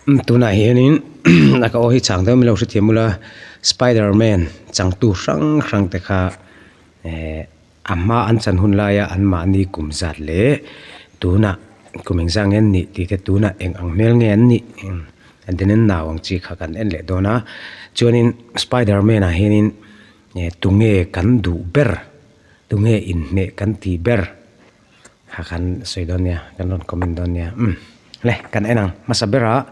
Tunah hianin a ka aw hi chang deuh milo hrethiam ula spider man changtu hrang hrang te kha ehh a hma an chan hun laia an mahni kum zat leh tunah kum engzah nge an nih tih te tunah eng ang hmel nge an nih an den an nau ang chi kha kan en leh dawn a chuanin spider man ah hianin eh tunge kan duh ber tunge inhmeh kan tih ber. Kha kan sawi dawn nia kan rawn comment dawn nia umm le kan en ang hmasa berah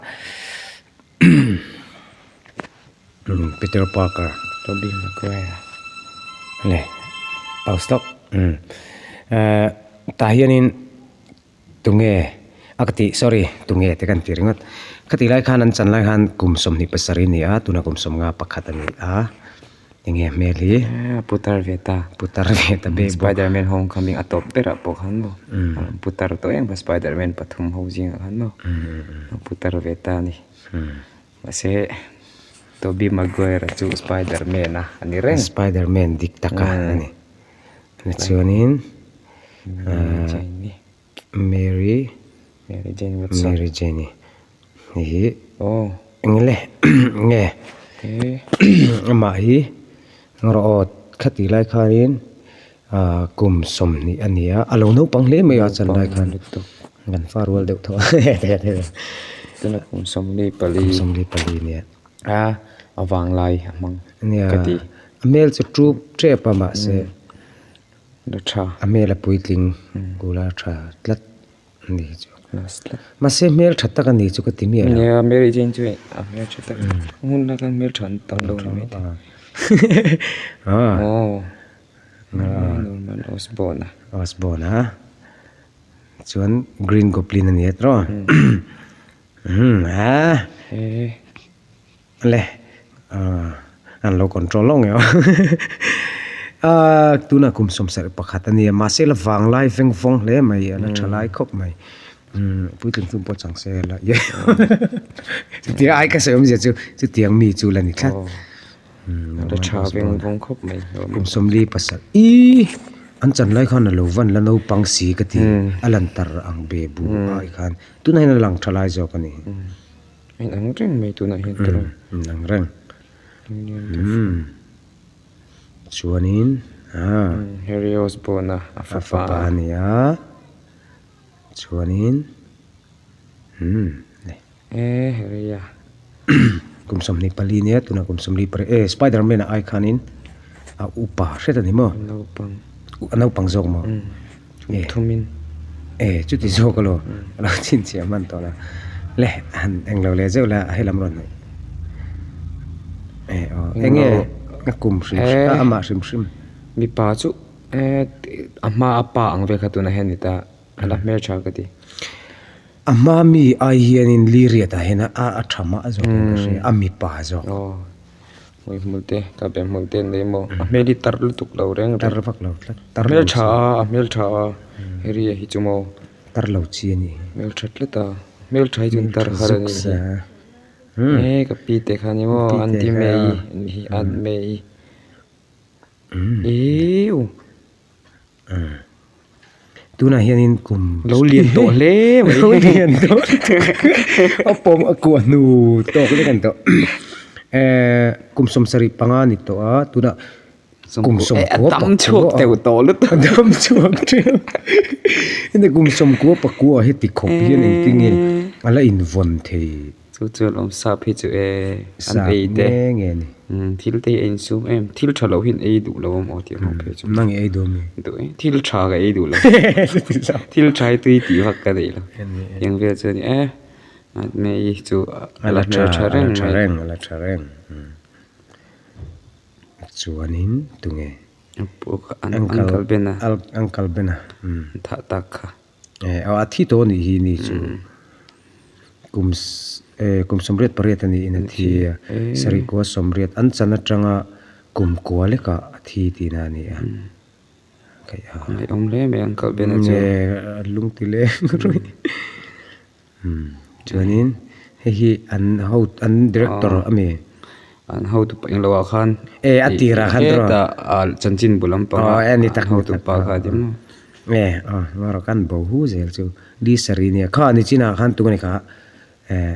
umm Peter Parker Tobey Maguire le pause lawk umm ehh tah hianin tunge a ka tih sorry tunge te kan ti ringawt khatih lai khan an chan lai khan kum 27 a ni a tunah kum 51 a ni a. Enge hmel hi? Putar ve ta. Putar ve ta bek bawk. Spiderman homecoming a tawp berah pawh khan maw putar tawh em kha Spiderman pathum ho zingah khan maw putar ve ta a ni. Mahse Tobey Maguire chu Spiderman a a ni reng. Spiderman dik tak a a ni. Chuanin Mary Mary Jane Watson. Mary Jane i hi eng le nge amah hi rawh aw khati lai khanin ah kum 20 a ni a a lo naupang hle mai a chan lai khan kan fa rual deuh tawh a tuna kum 24 kum 24 a nia a a vanglai a hmang ka ti a hmel chu tup tep a mahse. La tha. A hmel a puitling kula tha tlat a ni chu. Mahse hmel tha tak a ni chu ka ti miah lo. Nia Mary Jane chu a hmel tha tak a ni. Hun la khan hmel tha an tam lo ni maithei. Aw Norman Osborn a. Osborn a. Chuan Green Goblin a ni a tiraw. A. Le an lo control lo ngei a tunah kum 21 a nia mahse la vanglai veng vawng hle mai a la tha lai khawp mai puitling chhung pawh chang se la chutiang ai ka sawi awmzia chu chutiang mi chu la ni tlat la tha veng vawng khawp mai kum 47 ihh an chan lai khan a lo van la naupang si ka ti a lan tar ang be bu ai khan tunah hian a lang tha lai zawk a ni. A inang reng mai tunah hian tawh. Umm inang reng. Umm chuanin ah. Harry Osborn a a fapa. A fapa a ni a chuanin umm le. E Harry a. Kum 24 nia tunah kum 28 e Spider Man a ai khanin a upa hret a ni maw? A naupang. A naupang zawk maw? Kum thumin. E chuti zawk alo a lo chhinchhiah hman tawh lo. Le han englo leh zeuh la helam rawn hnaih. E aw enge a kum hrim hrim a amah hrim hrim. Mipa chu e a hma a pa ang vel kha tunah hian ni ta a la hmeltha ka ti. A hma mi ai hianin Liriat ah hian a tha mah zawk in ka hria a mipa zawk. Hmui hmul te ka be hmul te an nei maw a hmel hi tar lutuk lo reng reng. Tar vak lo tlat. Tar lo tha a a hmel tha a heri hi chu maw. Tar lo chi a ni. Hmel tha tlat a hmel tha hi chuan tar har a ni hi. E ka pi te kha ni maw aunty May ni hi aunt May iu. Tunah hianin kum lo lian tawh hle mai lo lian tawh a pawm a kuah hnu tawk lek a ni tawh ehh kum 75 ni tawh a tunah kum 90 a dam chhuak teuh tawh lutuk a dam chhuak teuh heti kum 94 heti khawp hian engtin nge a la invawn thei. Chu chu alawm sap hi chu e an ei te umm thil te hi a insum em thil tha loh hi an ei duh lo a maw tih ang phei chu nang i ei duh ami duh e thil tha ka ei duh lo thil tha hi tui tih vak ka nei lo eng vel chu a ni e May chu a la hmel tha reng mai a la tha reng chuanin tunge uncle Ben-a uncle Ben-a thah tak kha. Eh aw a thi tawh anih hi ni chu kum eh kum 88 a niin a thi a sarih kua 80 an chan atanga kum kua lekah a thi tihna a ni a theih a ngaihawm hle mai ang kal ben a chu eh lung ti leng chuanin hei hi an ho an director a mi an hotu pa englo ah khan e a tirah khan hetah ah chanchin bu lampang ah an hotu pa kha a ni maw e aw ngarawh khan bo hu zel chu di saree nia kha ni chinah khan tunge kha eh.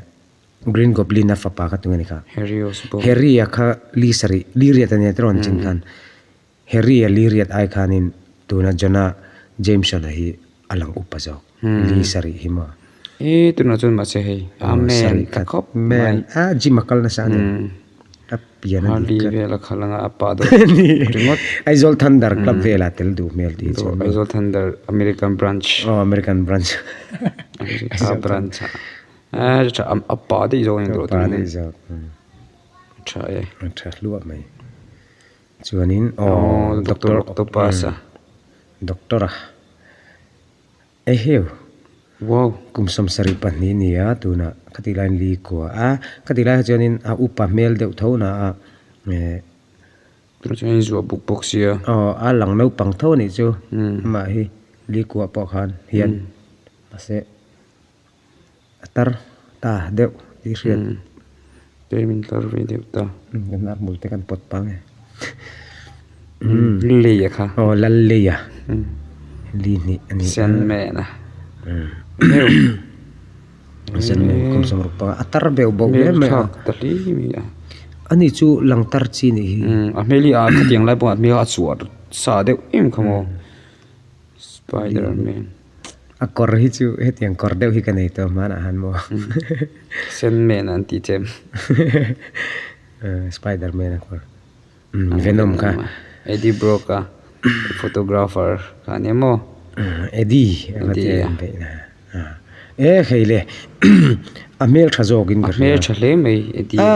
Green Goblin a fapa kha tunge ni kha? Harry Osborn. Harry a kha li sarih li riat a nia tiraw an chin khan. Harry a li riat ai khanin tuna Jonah Jameson a hi a lang upa zawk. Li sarih hi maw? E tunah chuan mahse hei a man ta khawp mai. A gym a kal nasa a ni. A pian a dik tlat. Harley vel a khalh anga a pa deuh ringawt. Aizawl Thunder Club velah tel duh hmel tih chu. Aizawl Thunder American branch. Aw American branch. America branch a a pa daih zawk a ni tawh. A pa daih zawk. A tha e. A tha hluah mai. Chuanin aw Doctor Octopus a. Doctor a. Eheu! Wow! Kum 72 ni a tunah khatih laiin li kua a, khatih lai kha chuanin a upa hmel deuh tho na a eh. Tunah chuan a inzuah buk bawk sia. Aw a lang naupang tho anih chu amah hi li kua pawh khan hian mahse a tar ta deuh tih hriat. Tlem in tar ve deuh ta. Kan a hmul te kan pawt pang e. Lei a kha. Aw lal lei a. Li hnih a ni a. Sandman a. Sandman kum 65 a tar beuh bauh hle mai a. Hmel thlak ta hle mai a. Ani chu lang tar chi nih hi. A hmel hi a khatiang lai pawh a hmel a chuar sa deuh em kha maw. Spiderman. A kawr hi chu hetiang kawr deuh hi ka nei tawh hmanah han maw. Sandman an tih chem. Spiderman a kawr. Venom kha. Eddie Brock a photographer kha ania maw. Eddie a va ti a beih na. E hei le a hmel tha zawk in ka hria. A hmel tha hle mai Eddie. A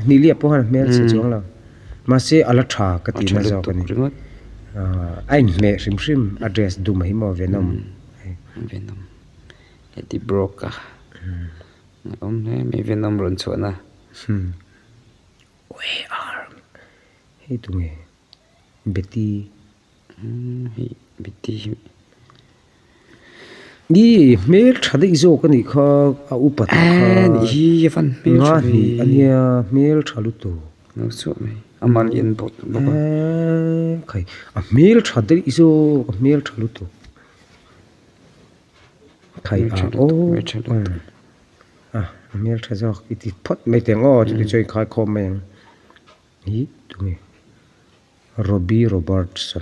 hnilia pawh khan a hmel chhe chuang lo. Mahse a la tha ka tih na zawk a ni. A inhmeh hrim hrim a dress dum hi maw Venom. Venom Eddie Brock a awm hle mai Venom rawn chhuah na. We are hei tunge Betty. Hei Betty hi. Ni hmel tha daih zawk a nih kha a upa tak kha. Eee nih hi a van hmel tha ve. Nga hnih a nia hmel tha lutuk. Lo chhuah mai a mal hi an bawk bawk a. Eee khai a hmel tha daih zawk a hmel tha lutuk. Khai a aw a hmel tha zawk i ti phawt mai teh ang aw chuti chuan i khai khawm mai ang hi tunge. Robbie Robertson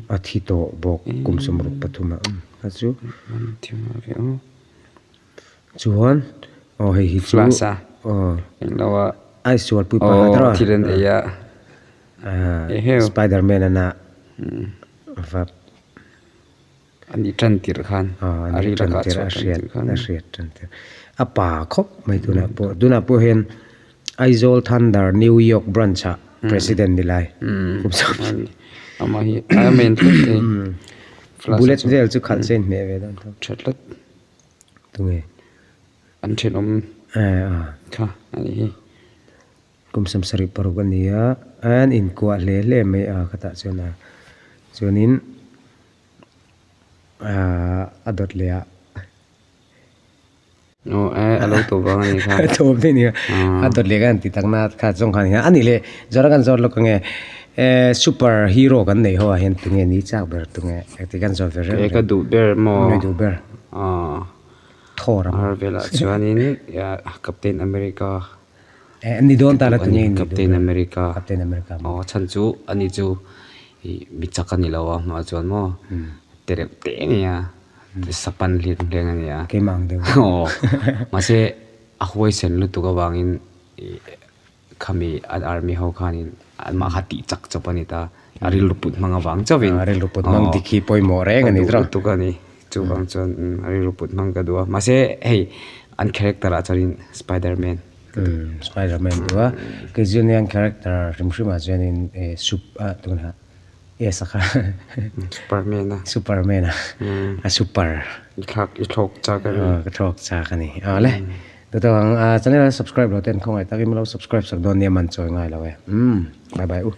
a thi tawh bawk kum 63 ah a chu chuan aw hei hi chu aw a insual pui pakhat a spider man ana va Ani tan tirh khan a ri tan tirh a hriat a hriat tan tirh a pa khawp mai tunah pawh tunah pawh hian Aizawl Thunder New York branch ah president ni lai amah hi a main tlat thei bullet vel chu khalh che inhmeh ve dawn tho tha tlat tunge an thenawm kha ani hi. Kum 76 a ni a, an inkuah hle hle mai a khatah chuan a chuanin aaa a dawt leh a. Aw e a lo tawp vang a ni kha. A tawp daih a ni a, a dawt leh khan ti tak na kha zawng khan a ni le zawrh a kan zawt lawk ange e super hero kan neih ho ah hian tunge ni chak ber tunge ti kan zawt ve reuh reuh. Ka duh ber maw? Ka duh ber. Aw. Thor a. Marvel ah chuanin Captain America. Eh ni dawn ta la tunge in Captain America Captain America aw chhan chu ani chu ih mi chak a ni lo a hmaah chuan maw te reuh te a nia sapan hliam hleng a nia keimah ang deuh aw mahse a huaisen lutuk avangin ih khami an army ho khanin anmah kha tih chak chawp a ni ta a rilru put hmang avang chauhin a rilru put hmang dik hi pawimawh reng a ni tawh lutuk a ni chuvang chuan a rilru put hmang ka duh a mahse hei an character ah chuanin spider man spider man duh a kei chu nia an character hrim hrim ah chuanin eh sup ah tunah s a kha superman a superman a a super i thlak i thlawk chak a ni ka thlawk chak a ni awle tutawng channel a subscribe lo ten khawngaih takin min lo subscribe sak dawn nia man chawi ngai lo e bye bye u.